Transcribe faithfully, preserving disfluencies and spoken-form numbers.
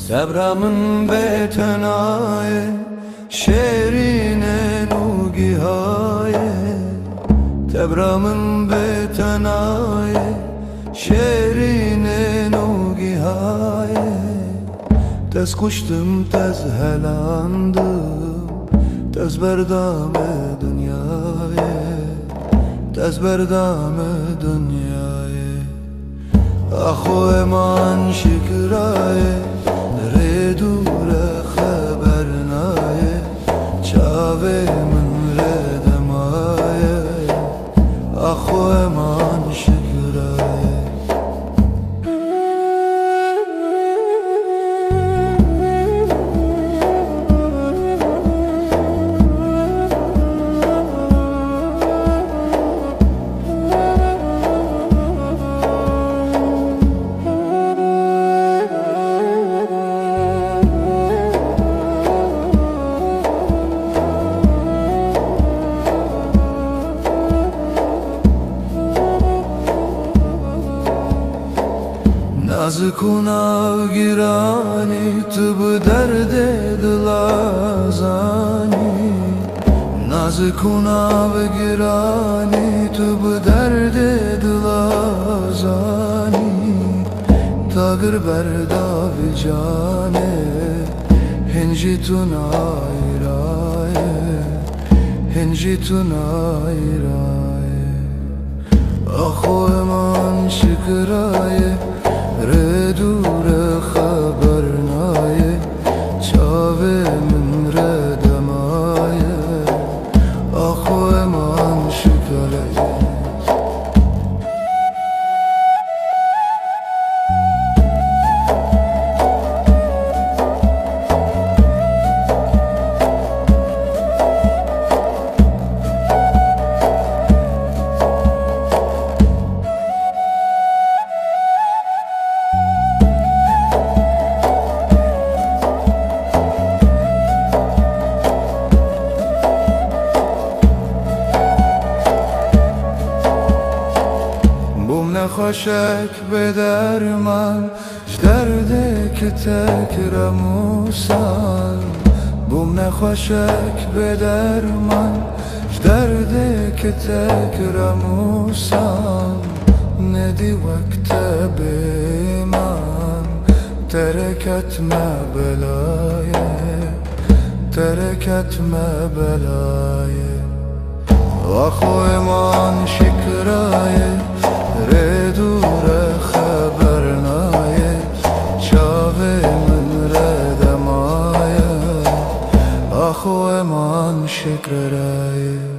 Tebra min bêtena ye, şêrînên û giha ye. Tebra min bêtena ye, şêrînên û giha ye. Tez kuştim, tez helandim, tez berda me dinyayê, tez berda me dinyayê. Axo eman şikirayê, rê dûre xeber nayê, çavê min rê demaye. Axo eman şikirayê. Nazik û navgiranî, tu bi derdê dila zanî. Nazik û navgiranî, tu bi derdê dila zanî. Tagir berda vî canê, hin jî tu nayraye, hin jî tu nayraye. Axo eman şikirayê, rê dûre xeber nayê, çavê min rê demaye. Axo eman şikirayê. Bûm nexweşek bê derman, ji derdê kitek remûsan. Bûm nexweşek bê derman, ji derdê kitek remûsan. Nedî wek te bêman, tereket me belayê, tereket me belayê. Axo eman şikirayê, rê dûre xeber nayê, çavê min rê demaye. Axo eman şikirayê.